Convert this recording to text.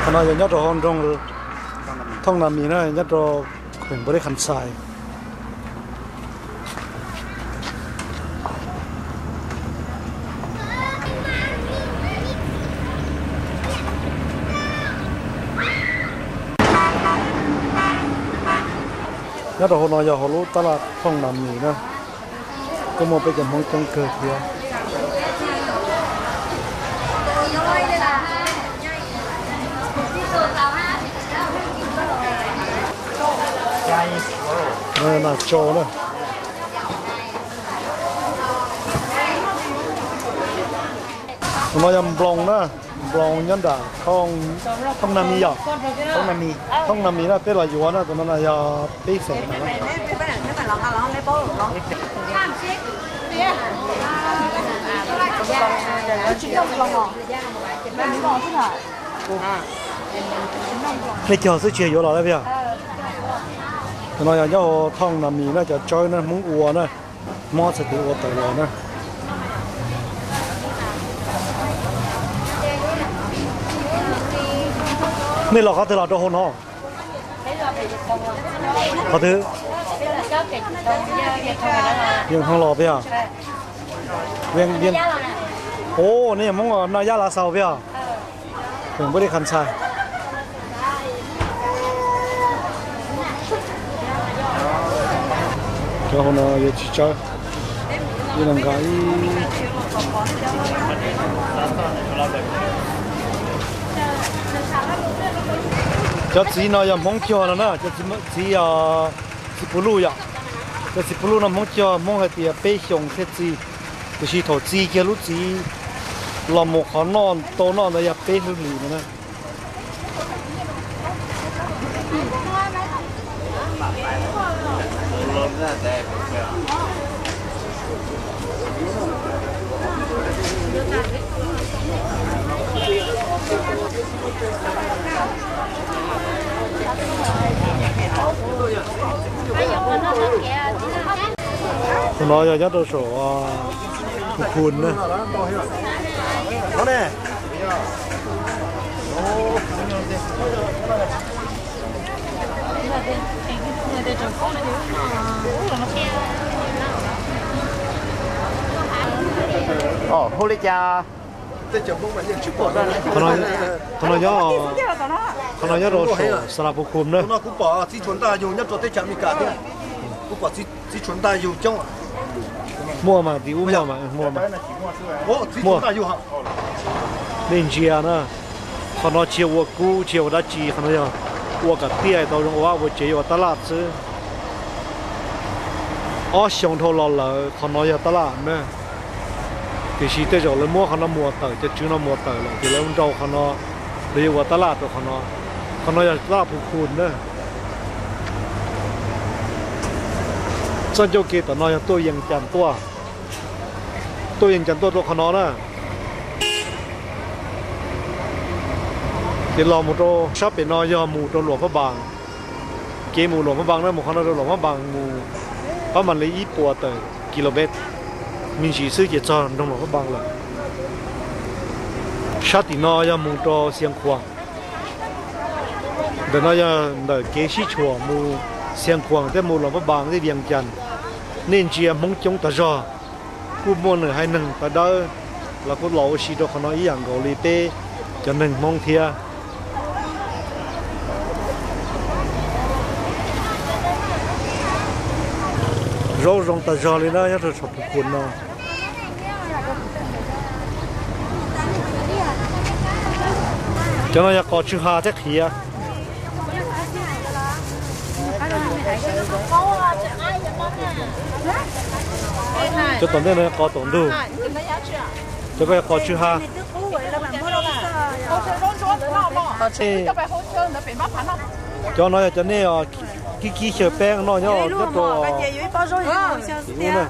Qhov no yog nyob rau hauv nroog Thooj Nas Mis na, nyob rau kheem Npaus Lis Khas Xais. Nyob rau hauv no yog hauv lub tab laj Thooj Nas Mis na, kuj muaj peb cov Hmoob coob kawg thiab. Nas tso na. Tus no yog nploos na, nploos nyob nram Thooj Nas Mis yom. Thooj Nas Mis na, peb los yuav na, tus no yog peb feem na. Nej cog xwb tsis yuav los lawm yog? Tus no yog nyob hauv Thooj Nas Mis na, cov tsawb na, Hmoob ua na, Hmoob txhais tes ua tawm los na. Nej los qhov twg los rau hauv no? Qhov twg? Yeej Hmoob los peb os. Ua, nej yog Hmoob Naj Yab Lav Xaus peb os. Kheem Npaus Lis Khas Xais. Cov hauv no yuav tsis tsawb. Ib leeg nqa ib. Cov txiv no yog Hmoob cog no na, cov txiv, txiv, txiv puv luj yom. Cov txiv puv luj no Hmoob cog, Hmoob hais tias peb xyoos thiaj txi, tiam sis thaum txi kiag lub txiv los mus qhov noj tau noj ntawd yog peb hli no na. Tus no yog nyob rau saum Phu Khun na. Hu li cas? Qhov no nyob, qhov no nyob rau saum Xas Las Phu Khun na. Kuv pom txiv tshuav ntaj yug nyob rau teb chaws Amelikas thiab. Kuv pom txiv tshuav ntaj yug coob. Muaj mas tim ub muaj mas, muaj mas. Txiv tshuav ntaj yug. Nej ntsia na, qhov no tsis yog ua kub, tsis yog ua dab tsi, qhov no yog ua kom tiaj tau zoo ua vaj ua tsev, yuav ua tab laj xwb. Ob xyoos dhau los lawm qhov no yog tab laj na. Tiam sis tej zaum lawv muab qhov no muas tawm, cov tswv no muas tawm lawm ces lawv nrau qhov no, lawv yuav ua tab laj rau qhov no. Qhov no yog tab laj Phu Khun na. Txoj ncauj ke tom no yog tuaj Yees Cas tuaj, tuaj Yees Cas tuaj rau qhov no na. Ces los mus rau sab pem no yog mus rau Luam Phab Npas. Kev mus Luam Phab Npas na, mus qhov no rau Luam Phab Npas mus pab mam li ib puas tawm kilomev me ntsis xwb ces txog nroog Luam Phab Npas lawm. Sab tim no yog mus rau Xia Khuam. Ntawm no yog ntawm kev sib tshuam mus Xia Khuam thiab mus Luam Phab Npas thiab Yees Cas. Nej ntsia Hmoob coob tas zog, kuj muaj nws haiv neeg tawv dawb los kuj los ua si rau qhov no ib yam nkaus li peb cov neeg Hmoob thiab. Zaub zoo tas zog li na nyob rau saum Phu Khun no. Cov no yog qos tsw ha thiab qhiav. Cov tom ntej no yog qos taum ntug. Cov ko yog qos tsw ha. Cov no yog cov nej kib kib xyaw peeb noj nyob nyob rau tim ub na.